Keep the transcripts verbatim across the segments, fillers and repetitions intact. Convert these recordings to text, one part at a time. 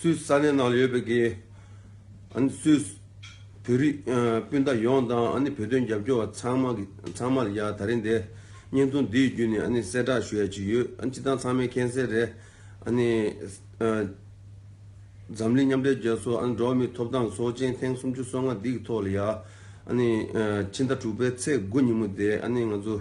སུད་སི་ས་གནས་ནང་ལ་ཡོད་པའི་གི་ཨ་ནི་སུད་སི་བོད་རིགས་ཨ་སྤུན་ཟླ་ཡོངས་དང་ཨ་ནི་བོད་དོན་རྒྱབ་སྐྱོར་བ་ཚང་མ་གི་ཚང་མ་ལ་ཡ་ད་རིང་འདི་བརྙན་ཐུང་འདིའི་བརྒྱུད་ནས་ཨ་ནི་གསལ་བསྒྲགས་ཞུ་ཡ་ཅིག་ཡོད། ཨ་ནི་སྤྱིར་བཏང་ཚང་མས་མཁྱེན་གསལ་རེད། ཨ་ནི་ཨ་འཛམ་གླིང་མཉམ་འབྲེལ་རྒྱལ་ཚོགས་ཨ་ནི་འགྲོ་བ་མིའི་ཐོབ་ཐང་ཚོགས་ཆེན་ཐེངས་སུམ་ཅུ་སོ་ལྔ་འདི་གི་ཐོག་ལ་ཡ་ཨ་ནི་ཨ་ཕྱི་ཟླ་དྲུག་པའི་ཚེས་དགུ་ཉིན་མོ་དེ་ཨ་ནི་ང་ཚོ་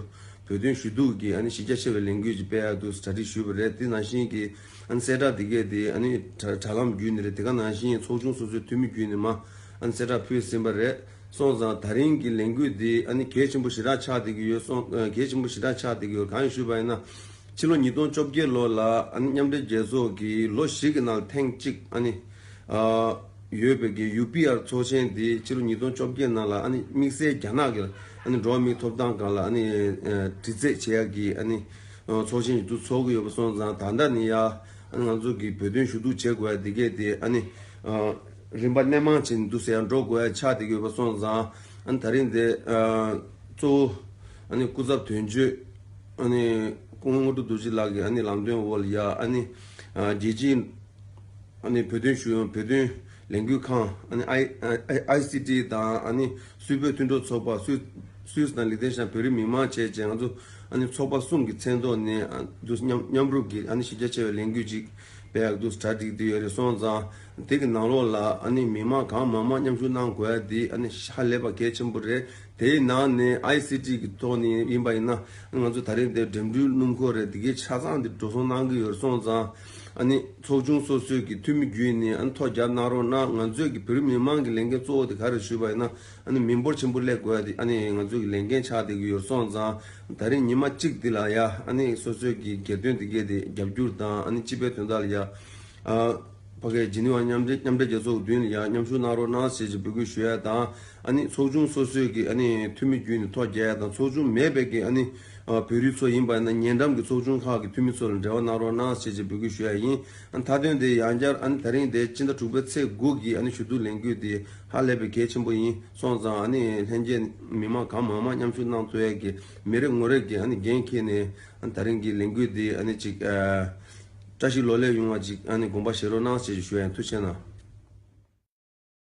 བོད་དོན་ཞུ་གཏུག་གི་ཨ་ནི་གཞི་རྒྱ་ཆེ་བའི་ལས་འགུལ་ཅིག་སྤེལ་ཡག་འདུག་གྲ་སྒྲིག་ཞུས་པ་རེད། དེ་ནང་བཞིན་གྱི་ཨ་ནི་གསལ་བསྒྲགས་འདི་གས་དེ་ཨ་ནི་དྲ་དྲ་ལམ་བརྒྱུད་ནས་རེད། དེ་ག་ནང་བཞིན་ཚོགས་ཆུང་སོ་སོའི་འཐུས་མི་བརྒྱུད་ནས་མ་ཨ་ནི་གསལ་བསྒྲགས་ཕུལ་ཟིན་པ་རེད། སོང་ཙང་ད་རིང་གི་ལས་འགུལ་འདི་ཨ་ནི་གལ་ཆེན་པོ་ཞེ་དྲག་ཆགས་བསྡད་ཀྱི་ཡོད། སོང་ཨ་གལ་ཆེན་པོ་ཞེ་དྲག་ཆགས་བསྡད་ཀྱི་ཡོད། གང་ཡིན་ཞུས་པ་ཡིན་ན་ཕྱི་ལོ་ཉིས་སྟོང་བཅོ་བརྒྱད་ལོ་ལ་ཨ་ནི་མཉམ་འབྲེལ་རྒྱལ་ཚོགས་ཀྱིས་ལོ་བཞི་གི་ནང་ལ་ཐེངས་གཅིག་ཨ་ནི་ཨ་ཡོད་པའི་གི་ཡུ་པི་ཨར་ཚོགས་ཆེན་དེ་ཕྱི་ལོ་ཉིས་སྟོང་བཅོ་བརྒྱད་ནང་ལ་ཨ་ནི་དམིགས་བསལ་རྒྱ་ནག་གི་ཨ་ནི་འགྲོ་བ་མིའི་ཐོབ་ཐང་སྒང་ལ་ཨ་ནི་ཨ་དྲི་རྩད་བྱེད་ཡག་གི་ཨ་ནི་ཨ་ཚོགས་ཆེན་ཞིག་ཏུ་ཚོགས་ཀྱི་ཡོད་པ་སོང་ཙང་། ད་ལྟ་ནི་ཡ་ཨ་ནི་ང་ཚོ་གི་བོད་དོན་ཞུ་གཏུག་བྱེད་དགོས་ཡ་དེ་གས་དེ་ཨ་ནི་ཨ་རིམ་པ་སྣེ་མང་ཅན་དུ་ཟེར་ཡང་འགྲོ་དགོས་ཡ་ཆགས་བསྡད་ཀྱི་ཡོད་པ་སོང་ཙང་། ཨ་ནི་ད་རིང་དེ་ཨ་གཙོ་བོ་ཨ་ནི་སྐུ་ཚབ་དོན་གཅོད་ཨ་ནི་སྐུ་ངོ་དངོས་གྲུབ་རྡོ་རྗེ་ལགས་ཀྱི་ཨ་ནི་ལམ་སྟོན་འོག་ལ་ཡ་ཨ་ནི་ཨ་རྒྱལ་སྤྱིའི་ཨ་ནི་བོད་དོན་ཞུ་བོད་དོན་ལས་འགུལ་ཁང་ཨ་ནི་ཨའི་ཨའི་སི་ཊི་དང་ཨ་ནི་སུད་བོད་མཐུན་གྲོགས་ཚོགས་པ། སུད་སུད་སི་དང་ལིག་ཏེན་ཤ་ཡན་བོད་རིགས་མི་མང་བཅས་ཀྱི་ང་ཚོ་ཨ་ནི་ཚོགས་པ་གསུམ་གྱི་མཚན་ཐོག་ནས་ཨ་འདུ་མཉམ་མཉམ་རུབ་ཀྱིས་ཨ་ནི་གཞི་རྒྱ་ཆེ་བའི་ལས་འགུལ་ཅིག་སྤེལ་ཡག་འདུག་གྲ་སྒྲིག་དེ་ཡོད་རེད། སོང་ཙང་དེ་གི་ནང་ལོགས་ལ་ཨ་ནི་མི་མང་གང་མང་མང་མཉམ་ཞུགས་གནང་དགོས་ཡ་དེ་ཨ་ནི་ཧ་ལས་པ་གལ་ཆེན་པོ་རེད། དེའི་ནང་ནས་ཨའི་སི་ཊི་གི་ཐོག་ནས་ཡིན་པ་ཡིན་ན་ང་ཚོ་ད་རེས་འདིར་འགྲིམ་འགྲུལ་སྣུམ་འཁོར་རེད། དེ་གའི་ཆ་ཚང་འདི་འགྲོ་སོང་གནང་གི་ཡོད་རེད། སོང་ཙང་ཨ་ནི་ཚོགས་ཆུང་སོ་སོའི་གི་འཐུས་མི་བརྒྱུད་ནས་ཨ་ནི་ཐོ་རྒྱབ་གནང་རོགས་གནང་། ང་ཚོའི་གི་བོད་རིགས་མི་མང་གི་ལས་འགན་གཙོ་བོ་དེ་ག་རེ་ཞུས་པ་ཡིན་ན་ཨ་ནི་མི་འབོར་ཆེན་པོ་སླེབས་དགོས་ཡ་དེ་ཨ་ནི་ང་ཚོའི་གི་ལས་འགན་ཆགས་བསྡད་ཀྱི་ཡོད་རེད། སོང་ཙང་ད་རེས་ཉི་མ་གཅིག་འདི་ལ་ཡ་ཨ་ནི་སོ་སོའི་གི་སྒེར་དོན་དེ་གའི་དེ་རྒྱབ་སྐྱོར་དང་ཨ་ནི་སྤྱི་པའི་དོན་དག་ལ་ཡ་ཨ་ཕ་གིའི་ཇི་ནི་ཝ་མཉམ་འབྲེལ་མཉམ་འབྲེལ་རྒྱལ་ཚོགས་མདུན་ལ་ཡང་མཉམ་ཞུགས་གནང་རོགས་གནང་ཞེས་ཀྱི་འབོད་སྐུལ་ཞུ་ཡ་དང་། ཨ་ནི་ཚོགས་ཆུང་སོ་སོའི་གི་ཨ་ནི་འཐུས་མི་བརྒྱུད་ནས་ཐོ་རྒྱག་ཡ་དང་། ཚོགས་ཆུང་མེད་པའི་གི་ཨ་ནི་ཨ་བོད་རིགས་ཚོ་ཡིན་པ་ཡིན་ན་ཉེ་འགྲམ་གྱི་ཚོགས་ཆུང་ཁག་གི་འཐུས་མི་ཚོ་ལ་འབྲེལ་བ་གནང་རོགས་གནང་ཞེས་ཀྱི་འབོད་སྐུལ་ཞུ་ཡ་ཡིན། ཨ་ནི་མཐའ་དོན་དེ་ཡང་བསྐྱར་ཨ་ནི་ད་རིང་དེ་ཕྱི་ཟླ་དྲུག་པའི་ཚེས་དགུ་གི་ཨ་ནི་ཞུ་གཏུག་ལས་འགུལ་དེ་ཧ་ལས་པའི་གལ་ཆེན་པོ་ཡིན། སོང་ཙང་ཨ་ནི་ལྷན་རྒྱས་མི་མང་གང་མང་མང་མཉམ་ཞུགས་གནང་ཐུབ་ཡ་གི་མི་རེ་ངོ་རེ་གི་ཨ་ནི་འགན་འཁྱེར་ནས་ཨ་ནི་ད་རིང་གི་ལས་འགུལ་དེ་ཨ་ནི་ཅིག་ཨ། བཀྲ་ཤིས་ལོ་ལེགས་ཡོང་བ་ཅིག་ཨ་ནི་དགོངས་པ་བཞེས་རོགས་གནང་ཞེས་ཞུ་ཡ་ཡིན། ཐུགས་རྗེ་གནང་།